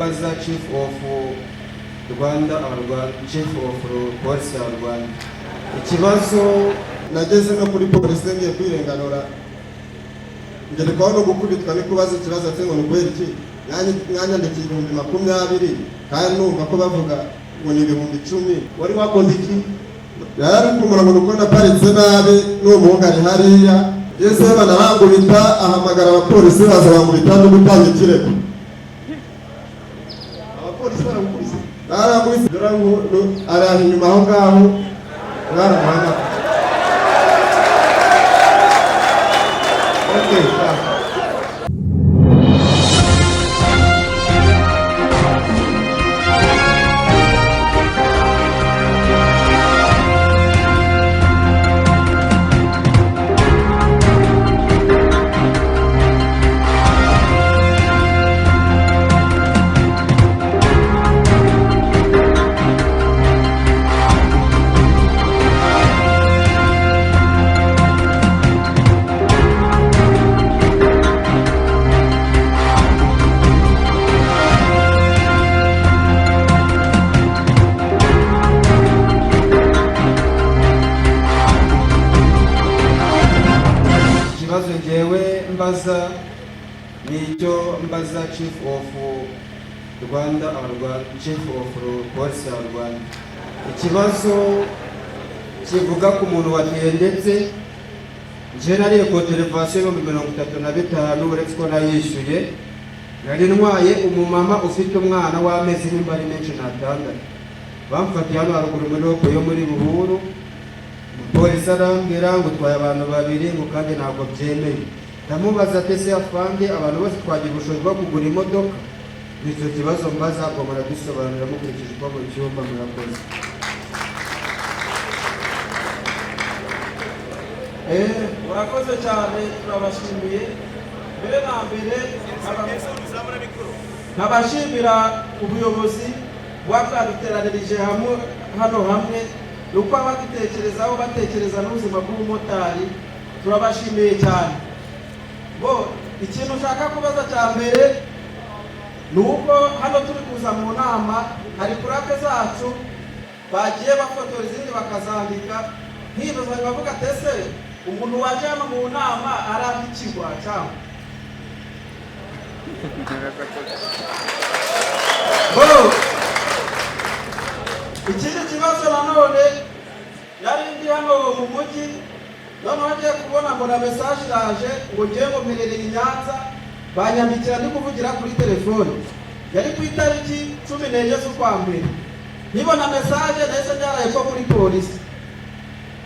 mbaza Chief of Rwanda, Chief of Police ya Rwanda. Ikibazo Nageze no kuri polisi ngiye kwirenganura, ngerekwaho no gukubitwa. Ni kubaza ikibazo ati ngo ni ukubera iki mwanyandikiye 20,000 kandi numva ko bavuga ngo ni 10,000? Wari wakoze iki? Yari ari kumura ngo nuko naparitse nabi, n'uwo muhungu ari hariya. Ngezeyo banarangubita, ahamagara abapolisi baza bangubita no gutanga ikirego. Abapolisi baragukubise? Barangubise. Dore ari aho inyuma aho ngaho, mwaramuhamagara. Okay, sawa. Ikibazo ngewe mbaza ni icyo mbaza Chief of Rwanda, Chief of Police ya Rwanda. Ikibazo kivuga ku muntu watendetse. Nje nariye contravention 35,000, uretse ko nayishyuye. Nari ntwaye umumama ufite umwana w'amezi nimba ari menshi n'atandatu. Bamfatiye hano haruguru muri ropo yo muri Buhuru. Umupolisi arambwira ngo utwaye abantu babiri, ngo kandi ntabwo byemeye. Ndamubaza ati: "Ese afande, abantu bose twagira ubushobozi bwo kugura imodoka?" Nicyo kibazo mbaza, ngo muradusobanurira mukurikije uko mu cyumba. Murakoze. Murakoze cyane, turabashimiye. Mbere na mbere nkabashimira ubuyobozi buba bwaduteranirije hamwe hano hamwe, ni uko badutekerezaho, batekereza n'ubuzima bw'umumotari. Turabashimiye cyane. Bo ikintu ushaka kubaza cya mbere ni uko hano turi kuza mu nama, hari plaque zacu bagiye bafotora, izindi bakazandika. Nkibaza nkavuga ati: "Ese umuntu waje hano mu nama arandikirwa cyangwa?" Bo ikindi kibazo nanone, yari ndi hano mu mujyi, noneho ngiye kubona ngo na message iraje ngo ngiye ngo mperereye i Nyanza, banyandikira ndi kuvugira kuri telefone. Yari ku itariki 14 z'ukwa mbere. Nkibona message nahise njyaraye ko kuri polisi,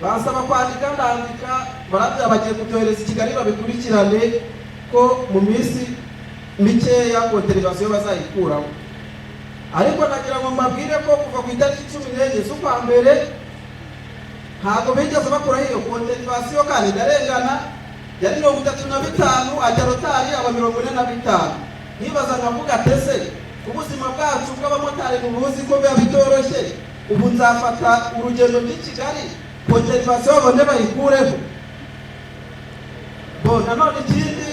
bansaba kwandika, ndandika. Barabwira bagiye kutohereza i Kigali babikurikirane, ko mu minsi mikeya contravention bazayikuraho. Ariko nagira ngo mbabwire ko kuva ku itariki 14 z'ukwa mbere ntabwo bigeze bakuraho iyo contravention, kandi ndarengana. Yari 35, ajya rotari aba 45. Nkibaza nkavuga ati: "Ese ubuzima bwacu bw'abamotari mubuzi ko biba bitoroshye, ubu nzafata urugendo rw'i Kigali contravention babone bayikureho?" Bo nanone ikindi,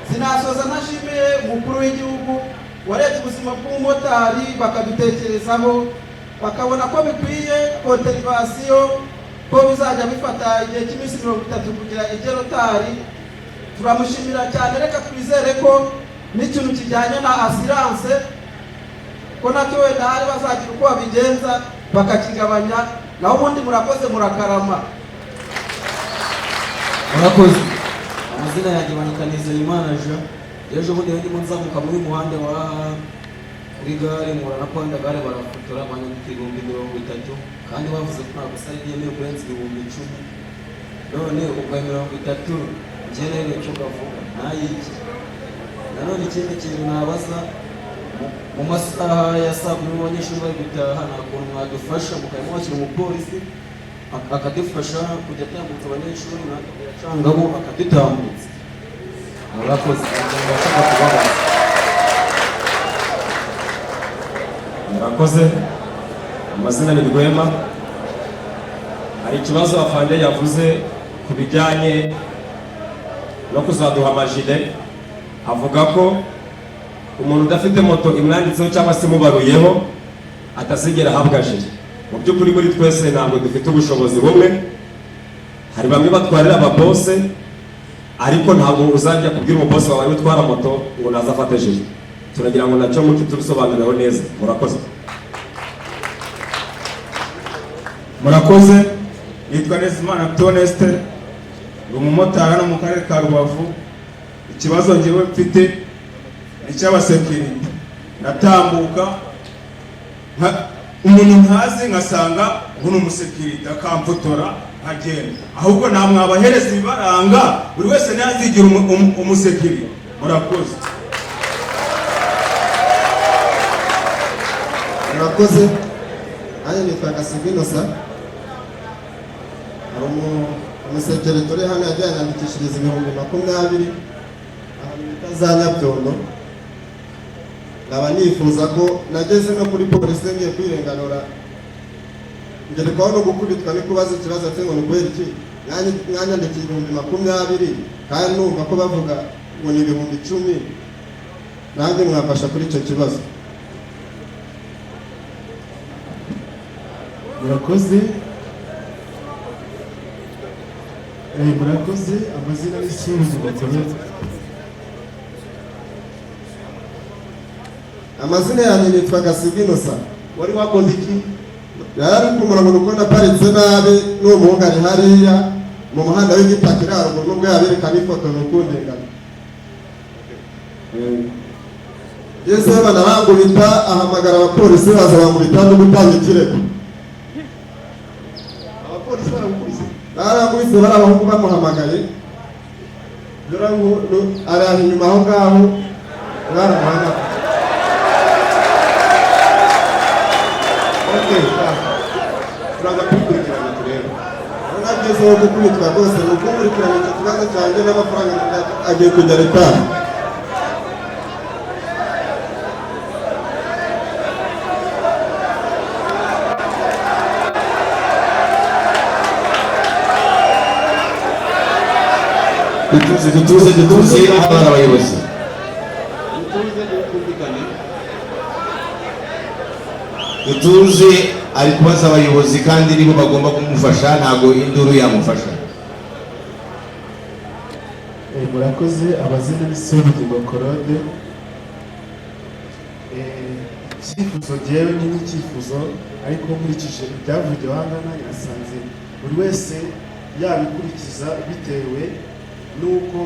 sinasoza ntashimiye umukuru w'igihugu warebye ubuzima bw'umumotari, bakadutekerezaho, bakabona ko bikwiye contravention ko bizajya bifata igihe cy'iminsi 30 kugira ijye rotari. Turamushimira cyane. Reka twizere ko n'ikintu kijyanye na assurance ko nacyo wenda hari bazagira uko babigenza bakakigabanya. Naho ubundi murakoze, murakarama. Murakoze. Amazina yanjye banyita Nizeyimana Jean. Ejo bundi ndimo nzamuka muri muhanda wa kuri gare, mpura na panda gare, barafotora, banyandika 30,000, kandi bavuze ko ntabwo sari yemewe kurenza 10,000. None ubwo ayo 30 njye rero icyo kavuga ntayiki. Nanone ikindi kintu nabaza, mu masaha ya saa 10 abanyeshuri bari gutaha, nta kuntu mwadufasha mukaba mwakira umupolisi akadufasha kujya atambutsa abanyeshuri, natwe acangabo akadutambutsa? Murakoze, ndashaka kubabaza. Murakoze. Amazina ni Rwema. Hari ikibazo afande yavuze ku bijyanye no kuzaduha amajile, avuga ko Umuntu udafite moto imwanditseho cyangwa se imubaruyeho atazigera ahabwa jire. Mu by'ukuri, muri twese ntabwo dufite ubushobozi bumwe. Hari bamwe batwarira ababose, ariko ntabwo uzajya kubwira umubosi wawe utwara moto ngo naze afate jire. Turagira ngo nacyo muke tubisobanureho neza. Murakoze. Murakoze. Nitwa Nezimana Toneste, ndi umumotari hano mu karere ka Rubavu. Ikibazo ngewe mfite ni icy'abasekirite. Ndatambuka umuntu ntazi nkasanga ngo ni umusekirite, akamfotora nkagenda. Ahubwo namwabahereza ibibaranga, buri wese ntazigira umusekirite. Murakoze. Murakoze. Nanjye nitwa Gasigwa Innocent. Hari umusekirite uri hano yagiye anyandikishiriza 20,000 ahantu bita za Nyabyondo. Nkaba nifuza ko nageze no kuri polisi ngiye kwirenganura, ngerekwaho no gukubitwa no kubaza ikibazo ati ngo ni ukubera iki mwanyandikiye 20,000 kandi numva ko bavuga ngo ni 10,000? Nanjye mwafasha kuri icyo kibazo. Murakoze. Murakoze. Amazina y'isuzuma. Amazina yanjye nitwa Gasigwa Innocent. Wari wakoze iki? Yari ari ku murongo, nuko naparitse nabi n'uwo muhungu ari hariya mu muhanda w'igitaka iri haruguru, nubwo yabereka n'ifoto ni ukundengana. Ngezeyo banarangubita, ahamagara abapolisi baza bamubita no gutanga ikirego. Abapolisi baragukubise? Barangubise, bari abahungu bamuhamagaye. Dore ngo ari aho inyuma aho ngaho baramuhamagaye. Okay, turaza kubikurikirana turebe. Nagezeho gukubitwa rwose, ni ukunkurikirana icyo kibazo cyanjye n'amafaranga agiye kujya ritanga. Dutuze, dutuze, dutuze. Hano hari abayobozi. Dutuze, twumvikane. Dutuze, ari kubaza abayobozi kandi nibo bagomba kumufasha, ntabwo induru yamufasha. Murakoze. Amazina ni Sebugingo Claude. Icyifuzo jyewe ni nk'icyifuzo, ariko nkurikije ibyavugiwe aha ngaha nasanze buri wese yabikurikiza bitewe n'uko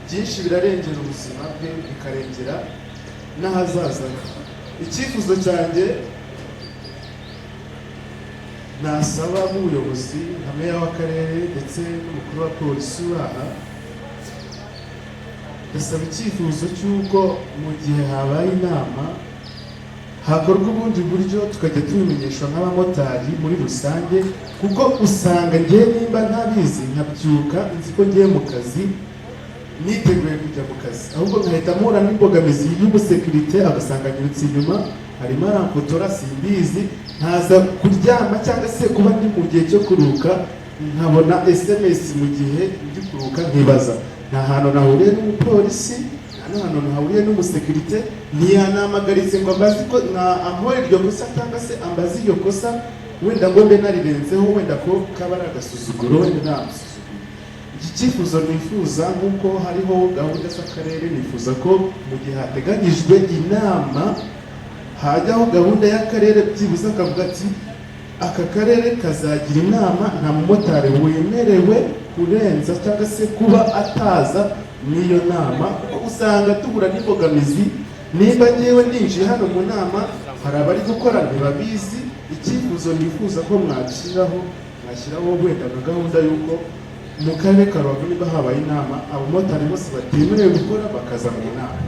byinshi birarengera ubuzima bwe, bikarengera n'ahazaza he. Icyifuzo cyanjye nasaba nk'ubuyobozi, nka meya w'akarere ndetse n'umukuru wa polisi uraha, ndasaba icyifuzo cy'uko mu gihe habaye inama hakorwa ubundi buryo tukajya tubimenyeshwa nk'abamotari muri rusange, kuko usanga ngewe nimba ntabizi nkabyuka nzi ko ngiye mu kazi, niteguye kujya mu kazi, ahubwo nkahita mpura n'imbogamizi y'ubusekirite, agasanga anyirutse inyuma arimo aramfotora simbizi, nkaza kuryama cyangwa se kuba ndi mu gihe cyo kuruhuka nkabona SMS mu gihe ndi kuruhuka, nkibaza nta hantu nahuriye n'umupolisi, nta n'ahantu nahuriye n'umusekirite, ntiyanamagaritse ngo ambaze ko na ampore iryo kosa cyangwa se ambaze iryo kosa, wenda ngo mbe narirenzeho, wenda ko kaba ari agasuzuguro, wenda namusuzuguro. Iki cyifuzo nifuza, nk'uko hariho gahunda z'akarere, nifuza ko mu gihe hateganyijwe inama hajyaho gahunda y'akarere, byibuze akavuga ati aka karere kazagira inama, nta mumotari wemerewe kurenza cyangwa se kuba ataza n'iyo nama, kuko usanga duhura n'imbogamizi. Nimba ngewe ninjiye hano mu nama, hari abari gukora ntibabizi. Icyifuzo nifuza ko mwashyiraho wenda nka gahunda y'uko mu karere ka Rubavu niba habaye inama, abamotari bose batemerewe gukora bakaza mu nama.